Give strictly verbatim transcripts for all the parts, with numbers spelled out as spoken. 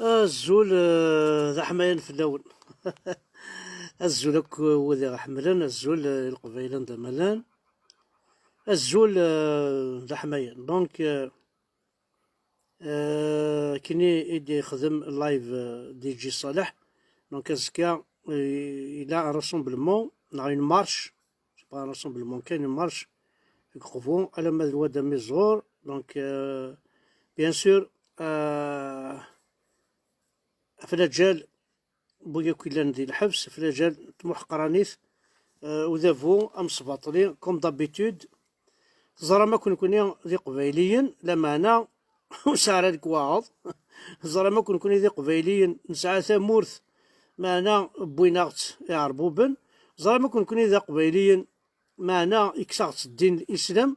Azul, eh, d aḥmayan fell-awen. Azul akk wid i ɣ-ḥemmlen, azul, eh, i Leqbayel anda ma llan. Azul, eh, d aḥmayan. Donc, eh, eh, kini i d-ixdem live, eh, D J Ṣaleḥ. Donc, azekka, eh, il a un rassemblement, neɣ une marche. C'est pas un rassemblement, kan une marche. Deg Uqbu, alamma d Lwad Amiẓur. Donc, eh, bien sûr, eh, ɣef laǧal n wigi akk yellan di lḥebs, ɣef laǧal n tmuḥqranit, eh, udabu amesbaṭli, comme d'habitude. Teẓram akk nekkni d Iqbayliyen, lameɛna ur nesɛi ara lekwaɣeḍ. Teẓram akk nekkni d Iqbayliyen, nesɛa tamurt, meɛna wwin-aɣ-tt Iɛerbuben. Teẓram akk nekkni d Iqbayliyen, meɛna ikkes-aɣ-tt ddin n Islam,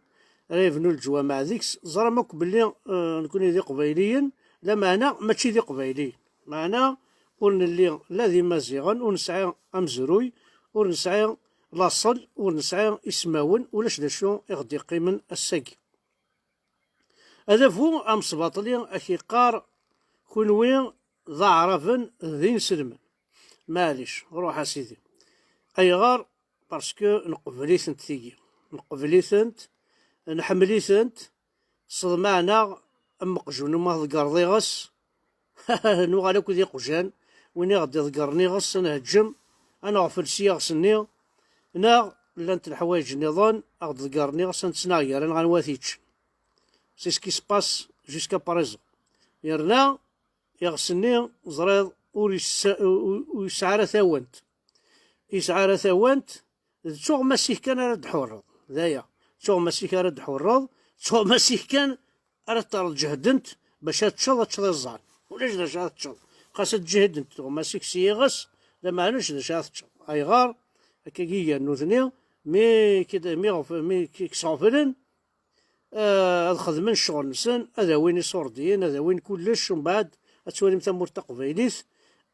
ara yebnu leǧwameɛ deg-s. Teẓram akk belli, eh, nekkni d Iqbayliyen, lameɛna mačči d Iqbayliyen. Meɛna ur nelli la d Imaziɣen, ur nesɛi amezruy, ur nesɛi laṣel, ur nesɛi ismawen, ulac d acu i ɣ-d-iqqimen ass-agi. Adabu amesbaṭli ak-iqqar, kunwi d Aɛraben d inselmen. Maɛlic, ruḥ a sidi. Ayɣer? Parce que neqbel-itent tigi. Neqbel-itent, nḥemmel-itent, ṣṣedmeɣ-aɣ am uqjun ma tḍeggreḍ iɣes, nuɣal akk d iqjan, win i ɣ-d-iḍeggren iɣes ad nheǧǧem, ad nɣfel s yiɣes-nni, neɣ llant leḥwayeǧ nniḍen, a ɣ-d-ḍeggren iɣes ad nettnaɣ gar-aneɣ anwa ad t-yeččen. C'est ce qui se passe jusqu'à présent. Yerna iɣes-nni, ẓriḍ, ur yessa-, ur, ur yesɛi ara tawant. Yesɛa ara tawant, d tuɣmas-ik kan ara d-tḥurreḍ. D aya. D tuɣmas-ik ara d-tḥurreḍ, d tuɣmas-ik kan ara terreḍ ǧehdent bac ad teččeḍ, ad teččeḍ iẓẓan. Ulac d acu ara teččeḍ. Xas ad ǧehdent tuɣmas-ik s yiɣes, lameɛna ulac d acu ara teččeḍ. Ayɣer? Akkagi gan nutni, mi k-, mi ɣef-, mi k-, k-sɣeflen, eh, ad xedmen ccɣel-nsen, ad awin iṣurdiyen, ad awin kullec, mbeɛd ad twalim tamurt taqbaylit,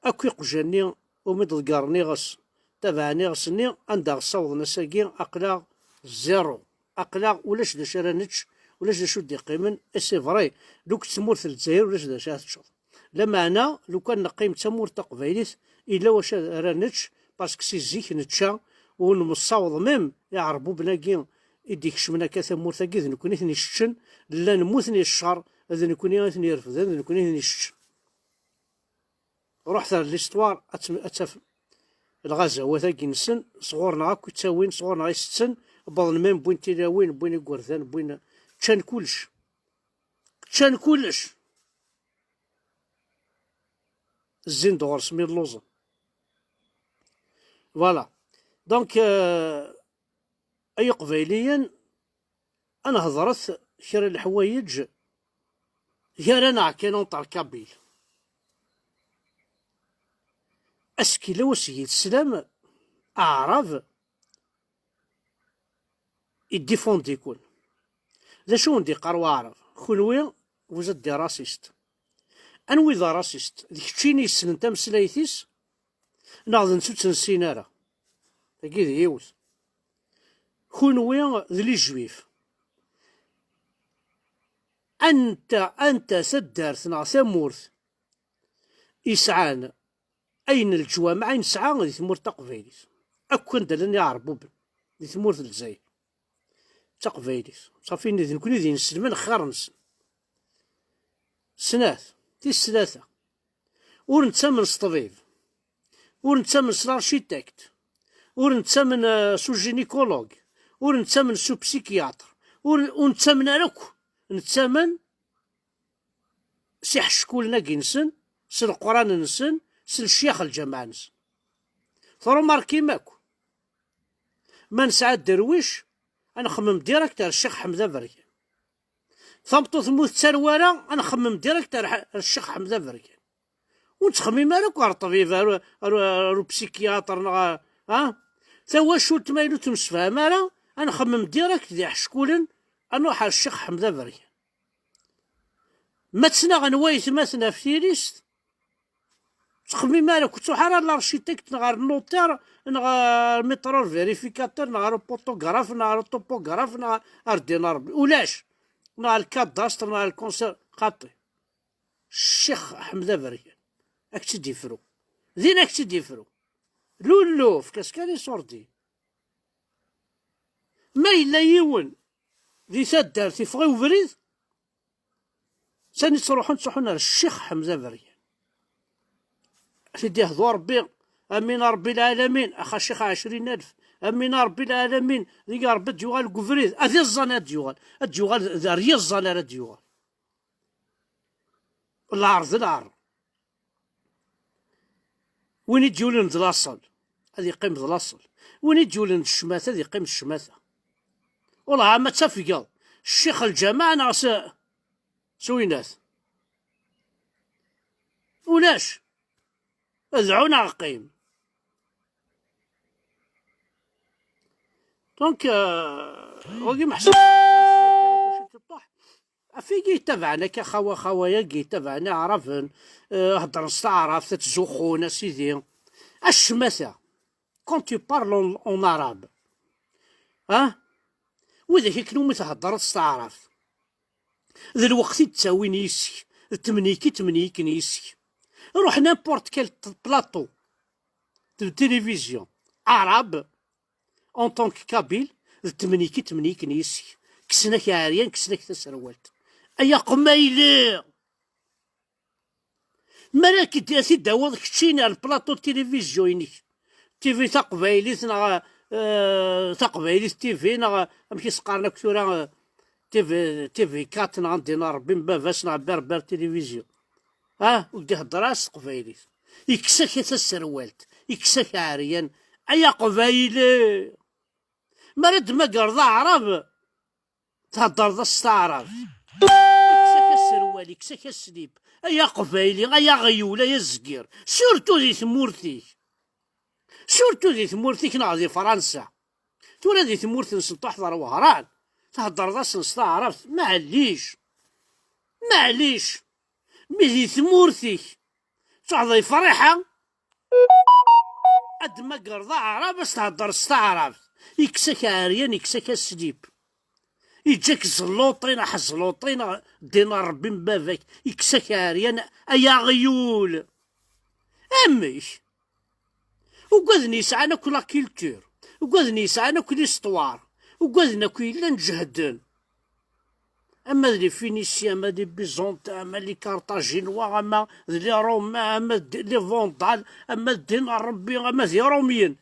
akk iqjan-nni umi d-ḍeggren iɣes, tabaɛen iɣes-nni, anda ɣ-ssawḍen ass-agi, aql-aɣ zéro. Aql-aɣ ulac d acu ara nečč, ulac d acu d-iqqimen, et c'est vrai, deg tmurt n Lezzayer ulac d acu ara teččeḍ. Lameɛna, lukan neqqim d tamurt taqbaylit, yella wacu ara nečč, parce que si zik nečča, ur nemsaweḍ même iɛerbuben-agi i d-ikecmen akka tamurt-agi, d nekkni i ten-iseččen, llan mmuten i ccer, d nekkni i ten-irefden, d nekkni i ten-iseččen. Ruḥet ar l'histoire, ad tem-, ad tafem. Lɣazawat-agi-nsen, sɣur-neɣ akk i ttawin, sɣur-neɣ i setten, wwḍen même wwin tilawin, wwin igerdan, wwin, ččan kullec. Ččan kullec. Zzin-d ɣur-s mi lluẓen. Voilà. Donc, euh, ay Iqbayliyen, ad nehḍret kra n leḥwayeǧ gar-aneɣ kan entre kabyles. Askil-a useggi teslam, aɛrab, iddifundi-kun. D acu wen-d-iqqar waɛrab? Kunwi, vous êtes des racistes. Anwi d arasist? D keččini yessnen tameslayt-is, neɣ d netta ur tt-nessin ara? Tagi d yiwet. Kunwi d les juifs. Anta, anta taddart neɣ tamurt yesɛan ayen n leǧwameɛ i nesɛa di tmurt taqbaylit? Akk anda llan iɛerbuben di tmurt n Lezzayer, d taqbaylit. Safi, d nekkni d inselmen xir-nsen. Snat, tis tlata. Ur nettamen s ṭṭbib. Ur nettamen s l'architecte. Ur nettamen, euh, s ugynécologue. Ur nettamen s upsychiatre. Ur, ur nettamen ara akk. Nettamen s iḥeckulen-agi-nsen, s leqran-nsen, s lecyax n lǧameɛ-nsen. Trumarkim akk. Ma nesɛa dderwic, ad nxemmem direct ar Ccix Ḥmed Aberkan. Tameṭṭut mu tettarew ara, ad nxemmem direct ar Ḥ-, ar Ccix Ḥmed Aberkan. Ur nettxemmim ara akk ar ṭṭbib, ar, ar, ar upsychiatre neɣ ar, ha? Tawacult ma yella ur temsefham ara, ad nxemmem direct d iḥeckulen, ad nruḥ ar Ccix Ḥmed Aberkan. Ma ttnaɣen waytmaten ɣef tilist, ur ttxemmim ara, ur ttruḥ ara ar l'architecte neɣ ar notaire neɣ ar métreur vérificateur neɣ ar photographe neɣ ar topographe neɣ ar din Rebbi. Ulac. Neɣ ar cadastre neɣ ar conseil. Xaṭi. Ccix Ḥmed Aberkan. Ad k-tt-id-ifru. Din ad k-tt-id-ifru. Lullu, efk-as kan iṣurdi. Ma yella yiwen di taddart iffeɣ i ubrid, sani ttruḥun, ttruḥun ar Ccix Ḥmed Aberyan. Ad t-id-ihdu Rebbi, amin a Rebbi lɛalamin, axa Ccix ɛecrin alef, amin a Rebbi lɛalamin, deg Rebbi ad d-yuɣal deg ubrid, ad iẓẓan ad d-yuɣal, ad d-yuɣal d ar yiẓẓan ara d-yuɣal. Lɛar d lɛar. Win i d-yulen d laṣel, ad yeqqim d laṣel. Win i d-yulen d ccmata, ad yeqqim d ccmata. Wellah ma tafgeḍ ccix lǧameɛ neɣ s, s winat. Ulac. Dɛu neɣ qqim. Donc, euh, wagi meḥsub. Ɣef wigi yettabaɛen akka xawa xawa-yagi, yettabaɛen iɛraben, eh, heddren s taɛrabt, ad ttzuxxun, a sidi. Acemma ta, quand tu parles en, en arabe, ah, widak akken umi theddreḍ s taɛrabt, d lweqt i d-ttawin yis-k, d temniki ttemniken yis-k. Ruḥ n'importe quel t-, plateau de télévision arabe, en tant que kabyle, d temniki ttemniken yis-k. Kksen-ak ɛeryan, kksen-ak taserwalt. Ay aqmayli! Mi ara k-id-, ad t-id-tawiḍ keččini ar plateau de télévision-inek, T V taqbaylit neɣ, eh, taqbaylit T V neɣ amek i s-qqaren akk tura, eh, T V, T V quatre neɣ anda yenna Rebbi n baba-s neɣ Berber télévision. Ah, ur k-d-ihedder ara s teqbaylit. Yekkes-ak taserwalt, yekkes-ak ɛeryan. Ay aqbayli! Mi ara d-tmagreḍ aɛrab, theddreḍ-as s taɛrabt. Yekkes-ak aserwal, yekkes-ak aslip. Ay aqbayli, ay aɣyul, ay azgir. Surtout di tmurt-ik. Surtout di tmurt-ik neɣ di Fransa. Tura di tmurt-nsen truḥeḍ ɣer Wehran, theddreḍ-asen s taɛrabt. Maɛlic. Maɛlic. Mi di tmurt-ik truḥeḍ i Friḥa, ad d-tmagreḍ aɛrab, ad s-theddreḍ s taɛrabt. Yekkes-ak ɛeryan, yekkes-ak aslip. Yeǧǧa-k zelluṭin, aḥ zelluṭin, ddin n Rebbi n baba-k. Yekkes-ak ɛeryan, ay aɣyul. Amek? Ugaden yesɛan akk la culture, ugaden yesɛan akk l'histoire, ugaden akk yellan jehden. Ama d les Phéniciens, ama d les Byzantins, ama d les Carthaginois, ama d les Romains, ama d les Vandales, ama d ddin n Rebbi, ama d Irumyen.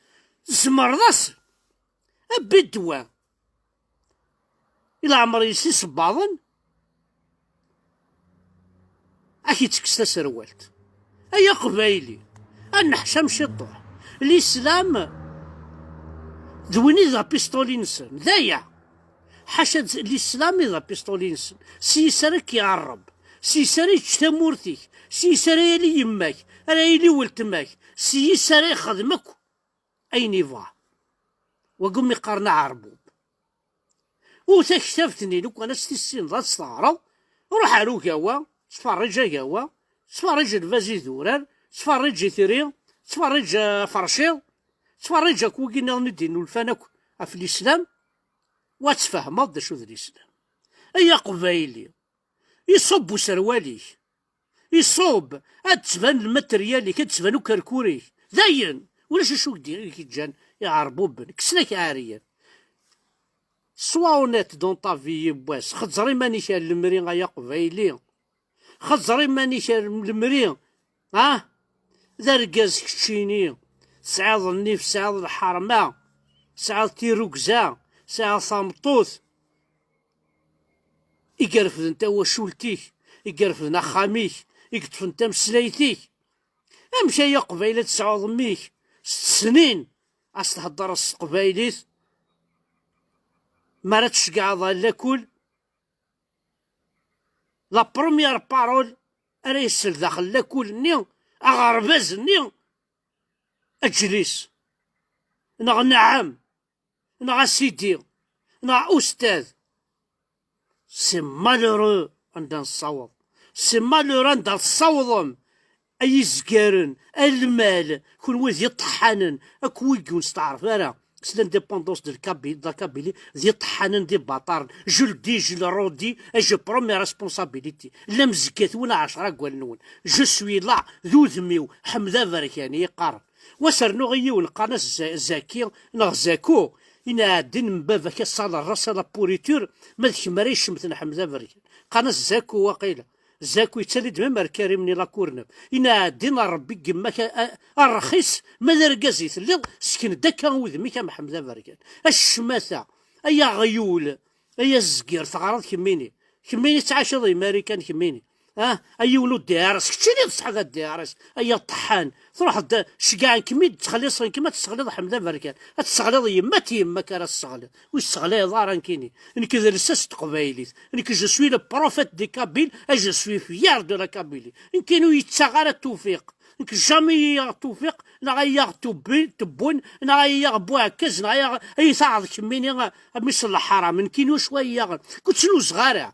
Tzemreḍ-as a Bédouin. I leɛmer-is isebbaḍen, ad k-ittekkes taserwalt. Ay aqbayli, ad neḥcam ciṭuḥ. Lislam d win i d apiṣṭuli-nsen, d aya. Ḥaca d lislam i d apiṣṭuli-nsen. S yis ara k-iɛerreb, s yis ara yečč tamurt-ik, s yis ara yali yemma-k, ara yali weltma-k, s yis ara yexdem akk ayen yebɣa. Wagi umi qqaren aɛerbub. U taktabt-nni, lukan ad s-tissineḍ, ad s-teɣreḍ, ruḥ ar ugawa, ttferrij agawa, ttferrij lbaz idurar, ttferrij itri, ttferrij, eh, aferciḍ, ttferrij akk wigi nniḍen i d-innulfan akk ɣef lislam, u ad tfehmeḍ d acu d lislam. Ay aqbayli, iṣubb userwal-ik. Iṣubb, ad d-tban lmateryal-ik, ad d-tban ukerkur-ik. Dayen, ulac acu i k-d-, i k-ǧǧan iɛerbuben, kksen-ak ɛeryan. Sois honnête dans ta vie yiwwas, xeẓẓer iman-ik ar lemri ay aqbayli. Xeẓẓer iman-ik ar lemri, ah? D argaz keččini, tesɛiḍ nnif, tesɛiḍ lḥerma, tesɛiḍ tirrugza, tesɛiḍ tameṭṭut. I irefden tawacult-ik, i irefden axxam-ik, i yeṭṭfen tameslayt-ik. Amek ay aqbayli ad tesɛuḍ mmi-k s tesnin ad s-thedreḍ s teqbaylit? Mi ara tceggɛeḍ ɣer lakul, la première parole ara yessel daxel lakul-nni, aɣerbaz-nni, aǧlis, neɣ nɛam, neɣ a sidi, neɣ a ustad. C'est malheureux anda nessaweḍ. C'est malheureux anda tessawḍem, ay izgaren, ay lmal, kunwi d iṭeḥḥanen, akk wigi ur nesteɛref ara. s l'indépendance de la Kabylie, d iṭeḥḥanen d ibaṭaren. Je le dis, je le redis, et je prends mes responsabilités. Llan zdat-wen ɛecra deg wallen-nwen. Je suis là, d udem-iw, Ḥmed Aberkan i yi-qqaren. Wa s rnuɣ i yiwen qqaren-as Zaki neɣ Zaku, inɛeddin n baba-k ass-a la race à la pourriture, ma d kemm ara icemten Ḥmed Aberkan. Qqaren-as Zaku waqila. Zaku yettali-d même ar Karim-nni la Courneuve. Inɛeddin a Rebbi n yemma-k a rrxis, ma d argaz i telliḍ, sken-d akka udem-ik a Mḥemmed Aberkan. A ccmata, ay aɣyul, ay azgir, teɣriḍ kemmini. Kemmini tettɛacaḍ i Marikan kemmini. Ah, a yiwen ur d-iɛares, keččini tesɛiḍ ad d-iɛares, ay aṭeḥḥan. Truḥeḍ, ceggɛen-kem-id, ttxelliṣen-kem, ad tesseɣliḍ Ḥmed Aberkan. Ad tesseɣliḍ yemma-t yemma-k ara tesseɣliḍ. Ur yesseɣlayeḍ ara nekkini. Nekk d lsas n teqbaylit. Nekk je suis le prophète des Kabyles et je suis fier de la Kabylie. Nekkini ur yettaɣ ara Tufiq. Nekk jamais i yaɣ Tufiq, neɣ ay yaɣ Tubbi-, Tebbun, neɣ ay yaɣ Buɛekkaz, neɣ ay yaɣ, ay taɣeḍ kemmini, a mmi-s n leḥram. Nekkini ur cwa i yaɣen. Ur ttnuzeɣ ara.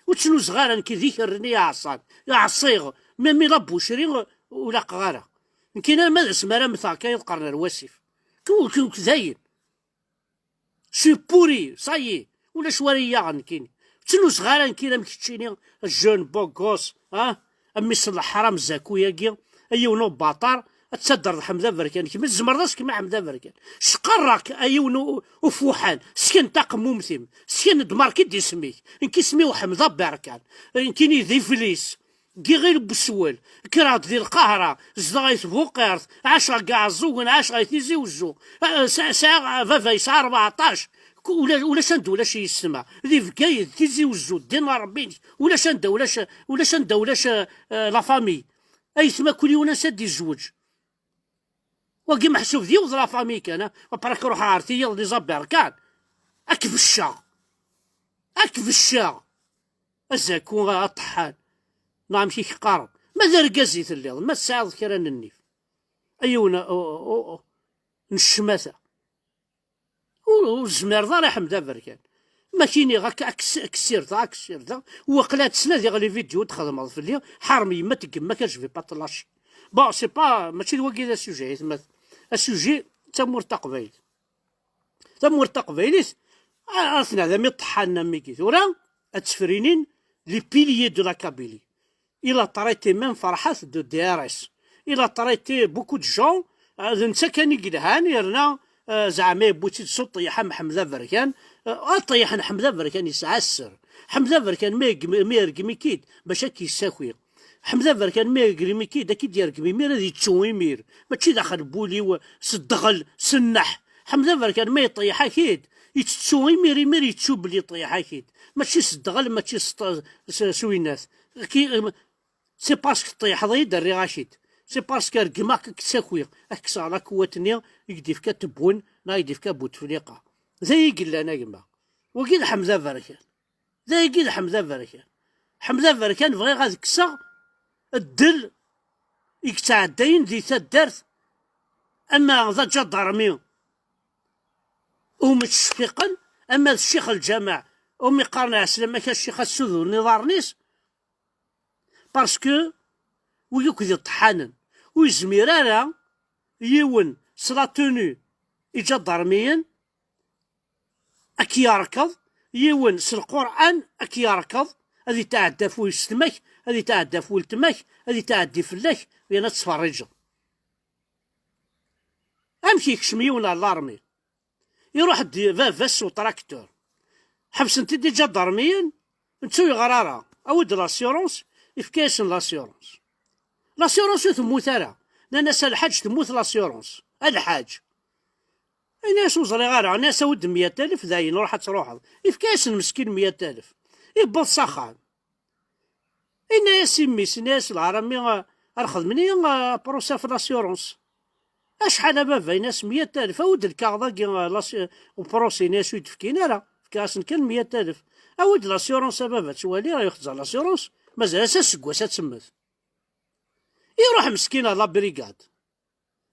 Ur ttnuzeɣ ara nekk d ikerri-nni iɛeṣṣan. Ɛṣiɣ. Même la boucherie, ur laqeɣ ara. Nekkini arma d asmi ara mmteɣ akka i qqaren ar wasif. Ku-, ku-, dayen. Je suis pourri, ça y est. Ulac wara iyaɣen nekkini. Ur ttnuzeɣ ara nekkini am keččini, jeune beau gosse, ah? A mmi-s n leḥram Zaku-yagi, a yiwen ubaṭar, ad taddreḍ Ḥmed Aberkan. Kemm tzemreḍ ad s-kemm a Ḥmed Aberkan. Cqarreɣ-k a yiwen u-, ufuḥan, sken taqemmumt-im, sken-d marki-d isem-ik. Nekk isem-iw Ḥmed Aberkan. Nekkini d Iflis. Giɣil n weswel, kkreɣ-d di Lqahra, zedɣeɣ i Tbuqirt, ɛaceɣ deg Iɛeẓẓugen, ɛaceɣ i Tizi Wezzu. Eh, sɛ-, sɛiɣ, eh, baba yesɛa rbeɛṭac. Ku-, ula-, ulac anda ulac yessetma. Di Bgayet, Tizi Wezzu, ddin n Ṛebbi-inek. Ulac anda ulac, ulac anda ulac, eh, eh, la famille. Ayetma kul yiwen ansa d-izweǧ. Wagi meḥsub d yiwet la famille kan, ah. Après k ruḥeɣ ar tiyaḍ les Aberkan. Ad k-becceɣ. Ad k-becceɣ. Azaku aṭeḥḥan. Neɣ amek i k-qqaren? Ma d argaz i telliḍ, ma tesɛiḍ kra n nnif. A yiwen, o, o, o, n ccmata. Ur, ur tezmireḍ ara a Ḥmed Aberkan. Ma k-iniɣ ak, ak, ak ssirdeɣ, ak ssirdeɣ. Waqila ad ttnadiɣ les vidéos d-txedmeḍ fell-i, ḥarem yemma-t n yemma-k, je vais pas te lâcher. Bon, c'est pas, mačči d wagi d asujet, aytma. Asujet d tamurt taqbaylit. Tamurt taqbaylit, a, a tneɛdam iṭeḥḥanen am wigi. Tura ad ttefrinin les piliers de la Kabylie. Il a traité même Ferḥat de D R S. Il a traité beaucoup de gens, euh, d netta kan i yelhan, yerna, euh, zeɛma yewwi-tt-id s uṭeyyeḥ am Ḥmed Aberkan. Euh, aṭeyyeḥ n Ḥmed Aberkan yesɛa sser. Ḥmed Aberkan ma yegm-, ma yergem-ik-id, bac ad k-yessaki. Ḥmed Aberkan ma yergem-ik-id, ad k-id-yergem imir, ad yettu imir. Mačči daxel n wul-iw, s ddɣel, s nneḥ. Ḥmed Aberkan ma yeṭṭeyyeḥ-ak-id, yettettu imir, imir yettu belli yeṭṭeyyeḥ-ak-id. Mačči s ddɣel, mačči s ṭ-, s, s winnat. Ki-, c'est parce que teṭṭeyḥeḍ-iyi-d, rriɣ-ak-id. C'est parce que regmeɣ-k, ad k-ttakiɣ, ad k-kkseɣ lakuwat-nni i k-d-ifka Tebbun, neɣ i k-d-ifka Butefliqa. D ay i yellan, a gma. Wagi d Ḥmed Aberkan. D ayagi d Ḥmed Aberkan. Ḥmed Aberkan bɣiɣ ad kkseɣ ddel i yettɛeddayen di taddart, ama d aǧadarmi umi ttceffiqen, ama d ccix lǧameɛ umi qqaren ɛeslama-k a ccix, ad ssudren iḍarren-is, parce que wi akk d iṭeḥḥanen. Ur yezmir ara yiwen s la tenue iǧadarmiyen ad k-yerkeḍ, yiwen s Lqur'an ad k-yerkeḍ, ad yetɛedda f weysetma-k, ad yetɛedda f weltma-k, ad yetɛeddi fell-ak, yerna ad tferriǧeḍ. Amek yekcem yiwen ɣer larmi? Iruḥ-d baba-s s utraktur. Ḥebsen-t-id iǧadarmiyen, netta ur yeɣri ara. Awi-d l'assurance, ifka-yasen l'assurance. L'assurance ur temmut ara. Nnan-as a lḥaǧ temmut l'assurance. A lḥaǧ. Ini-as ur ẓriɣ ara, ini-as awi-d meyya alef, dayen ruḥ ad truḥeḍ. Ifka-yasen meskin meyya alef. Iwweḍ s axxam. Ini-as i mmi-s, ini-as lɛar a mmi, a, ar xedmen-iyi, a, procès ɣef l'assurance. Acḥal a baba, ini-as meyya alef, awi-d lkaɣeḍ-agi, a, l'assu-, uprocès, ini-as ur yi-d-fkin ara, fkiɣ-asen kan meyya alef. Awi-d l'assurance a baba, ttwaliɣ, yuxeẓẓer l'assurance, mazal-as aseggas ad temmet. Iruḥ meskin ar la brigade.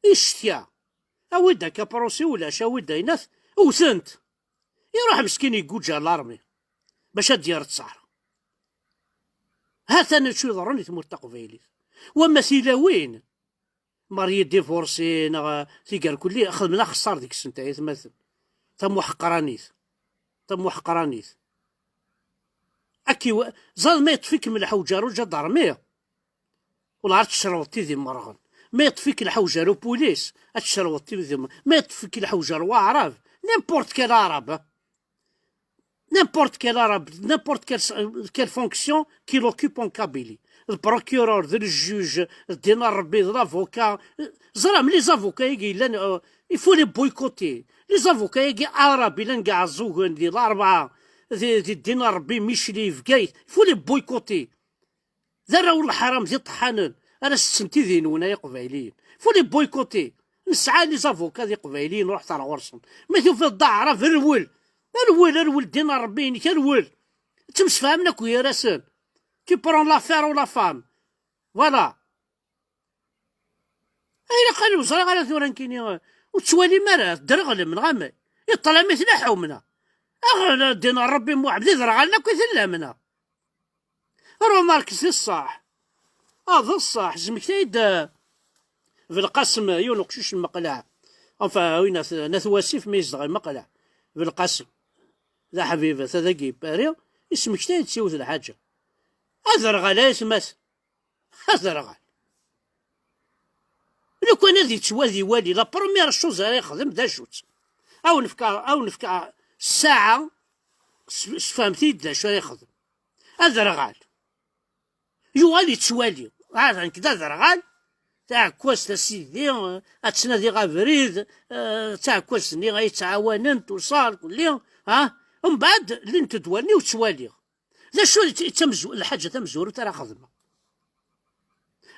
Icetya. Awi-d akka procès ulac, awi-d aynat, wten-t. Iruḥ meskin iguǧǧ ar l'armée bac ad d-yerr ttaṛ. Ha-t-an acu iḍerrun i tmurt taqbaylit. Wamma tilawin, mariés divorcés neɣ tigerkulli, xedmen axeṣṣar deg-sent ay atmaten. Tamuḥqranit. Tamuḥqranit. Akiwa, ẓad ma yeṭṭef-ikem lḥewǧ ar uǧadarmi, wala ad tcerweḍ tidi merɣen. Ma yeṭṭef-ik lḥewǧ ar upulis, ad tcerweḍ tidi merɣen. Ma yeṭṭef-ik lḥewǧ ar waɛrab, n'importe quel arabe, n'importe quel arabe, n'importe quelle, quelle fonction qu'il occupe en Kabylie. Le procureur, le juge, le Dina Rebbi, l'avocat. Ẓram, les avocats-agi yellan, euh, il faut les boycotter. Les avocats-agi arabes, yellan deg Iɛeẓẓugen, di Larebɛa, di, di Dina Rebbi, Micli, Bgayet, il faut les boycotter. D arraw n leḥram, d iṭeḥḥanen, ara setten tidi-nwen ay iqbayliyen. Faut les boycotter. Nesɛa les avocats d iqbayliyen, ruḥet ar ɣur-sen. Ma tufiḍ d aɛrab, rwel. Rwel, rwel, ddin n Rebbi-inek, rwel. Ttemsefhamen akk gar-asen. Tu prends l'affaire ou la femme. Voilà. Ay, ilaq ad ur ẓriɣ ara tura nekkini, ur tettwalim ara, tedreɣlem, neɣ amek? I ṭṭlam i tleḥḥum, neɣ? Aɣ, ddin n Rebbi Muḥemmed, iderɣalen akk i tellam, neɣ? Remarque, d ṣṣeḥ. Ah, d ṣṣeḥ. Zmektay-d, eh, Belqasem, yiwen uqcic n Meqleɛ. Enfin, win at, n At Wasif, mi yezdeɣ i Meqleɛ. Belqasem. D aḥbib, ata dagi i Paris. Ismektay-d s yiwet lḥaǧa. Aderɣal, ay atmaten. Aderɣal. Lukan ad yettwali wali, la première chose ara yexdem d acu-tt? Ad wen-fkeɣ, ad wen-fkeɣ ssaɛa, s-, sfehmet-iyi-d d acu ara yexdem. Aderɣal. Yuɣal yettwali. Ah, nekk d aderɣal. Taɛekkazt a sidi, ad ttnadiɣ abrid, eh, d taɛekkazt-nni ay yettɛawanen, tuṣal, kulli, ha? Mbeɛd, llint-d wallen-iw ttwaliɣ. D acu i d tamzu-, lḥaǧa tamezwarut ara xedmeɣ?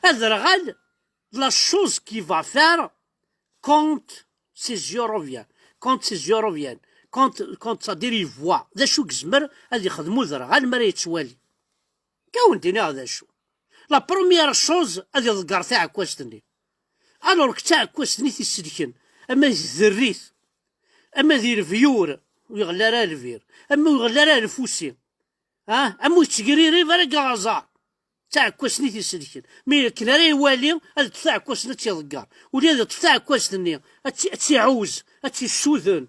Aderɣal, la chose qui va faire quand ses yeux reviennent, quand ses yeux reviennent, quand, quand, c'est-à-dire, il voit. D acu i yezmer ad yexdem uderɣal mi ara yettwali? Ka wen-d-iniɣ d acu. La première chose, ad iḍegger taɛekkazt-nni. Alors que d taɛekkazt-nni i t-isellken, ama d tderrit, ama d irebyur, ur iɣelli ara lbir, ama ur iɣelli ara lfusi. Ah, am ur yettgririb ara deg aɣẓar. D taɛekkazt-nni i t-isellken. Mi akken ara iwali, ad yeṭṭef taɛekkazt-nni ad tt-iḍegger. Ula ad yeṭṭef taɛekkazt-nni, ad tt-, ad tt-iɛuz, ad tt-issuden,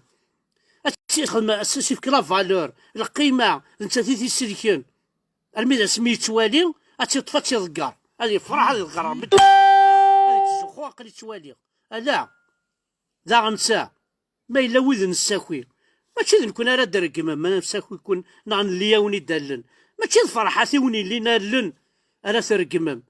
ad tt-ixdem, ad s-, as-ifk la valeur, lqima, d nettat i t-isellken. Armi d asmi yettwali, ad tt-iṭṭef ad tt-iḍegger. Ad yefreḥ, ad iḍegger Rebbi. Ad yettzuxxu, aql-i ttwaliɣ. Ala. Daɣen ta, ma yella wid nessaki, mačči d nekkni ara d-reggmem, ma nessaki-ken neɣ nelli-awen-id allen. Mačči d Ferḥat i wen-yellin allen ara treggmem.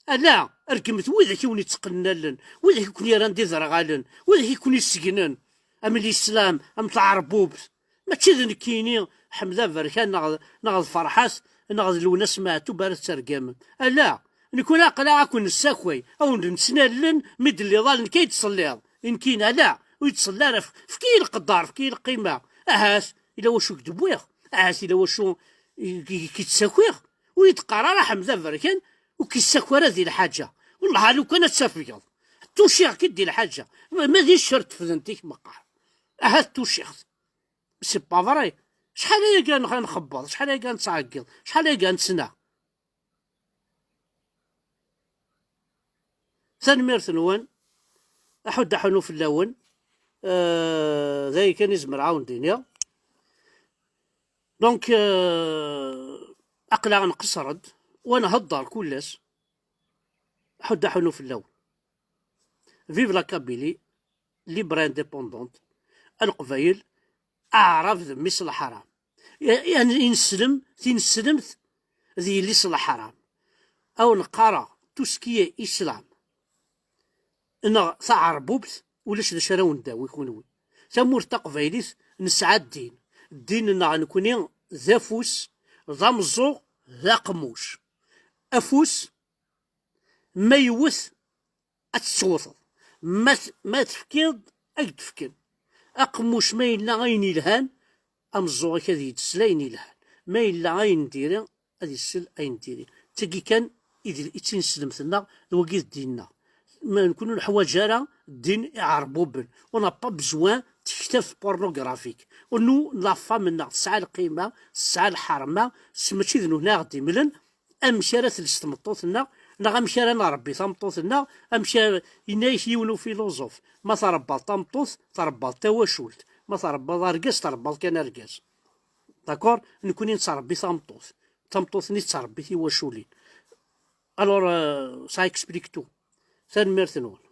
Ala, reggmet widak i wen-itteqqnen allen, widak i ken-yerran d iderɣalen, widak i ken-issegnen, am lislam, am tɛerbubt. Mačči d nekkini, Ḥmed Aberkan, neɣ, neɣ d Ferḥat, neɣ d Lwennas Meɛtub ara tettergamem. Ala, nekkni aql-aɣ ad ken-nessakay, ad wen-d-nettnallen mi d-telliḍ, ala nekk ay d-tselliḍ. I nekkini, ala, ur yettselli ara. F-, efk-iyi lqedder, efk-iyi lqima. Ahat, ila wacu i k-d-wwiɣ. Ahat, ila wacu i, i, i k-id-ssakiɣ. Ur yi-d-qqar ara Ḥmed Aberkan, ur k-yessaki ara di lḥaǧa. Wellah, a lukan ad tafgeḍ. Tuciɣ-k-id di lḥaǧa. Ma, ma d iccer tefdent-ik meqqar. Ahat tuciɣ-t. C'est pas vrai. Acḥal ayagi ad nx-, ad nxebbeḍ, acḥal ayagi ad nettɛeggiḍ, acḥal ayagi ad nettnaɣ. Tanemmirt-nwen. Aḥuddu aḥunnu fell-awen. Euh, d aya kan i zemreɣ ad wen-d-iniɣ. Donc, euh, aql-aɣ nqeṣṣer-d, wa nhedder kul ass. Aḥuddu aḥunnu fell-awen. Vive la Kabylie, libre et indépendante. A Leqbayel, aɛrab d mmi-s n leḥram. Ya-, yani ineslem, tineslemt d yelli-s n leḥram. Awen qqareɣ, tout ce qui est islam, neɣ taɛerbubt, ulac d acu ara wen-d-tawi kunwi. Tamurt taqbaylit, nesɛa ddin. Ddin-nneɣ nekni d afus, d ameẓẓuɣ, d aqemmuc. Afus, ma yewwet, ad tettewteḍ. Ma t-, ma tefkiḍ, ad k-d-fken. Aqemmuc ma yella ayen yelhan, ameẓẓuɣ-ik ad yettsel ayen yelhan. Ma yella ayen n diri, ad yessel ayen n diri. D tagi kan i d, i d tineslemt-nneɣ, d wagi i d ddin-nneɣ. Ma nekkni ur neḥwaǧ ara ddin iɛerbuben. On n'a pas besoin de tektabt pornographique. Nous, la femme-nneɣ tesɛa lqima, tesɛa lḥerma, s mačči d nutni ara ɣ-d-imlen, amek ara tels tmeṭṭut-nneɣ, neɣ amek ara nṛebbi tameṭṭut-nneɣ, amek ara, yenna-yak yiwen ufiluẓuf, ma tṛebbaḍ tameṭṭut, tṛebbaḍ tawacult, Ma tṛebbaḍ argaz, tṛebbaḍ kan argaz. D'accord? Nekkni nettṛebbi tameṭṭut. Tameṭṭut-nni tettṛebbi tiwaculin. Alors, euh, ça explique tout. Tanemmirt-nwen.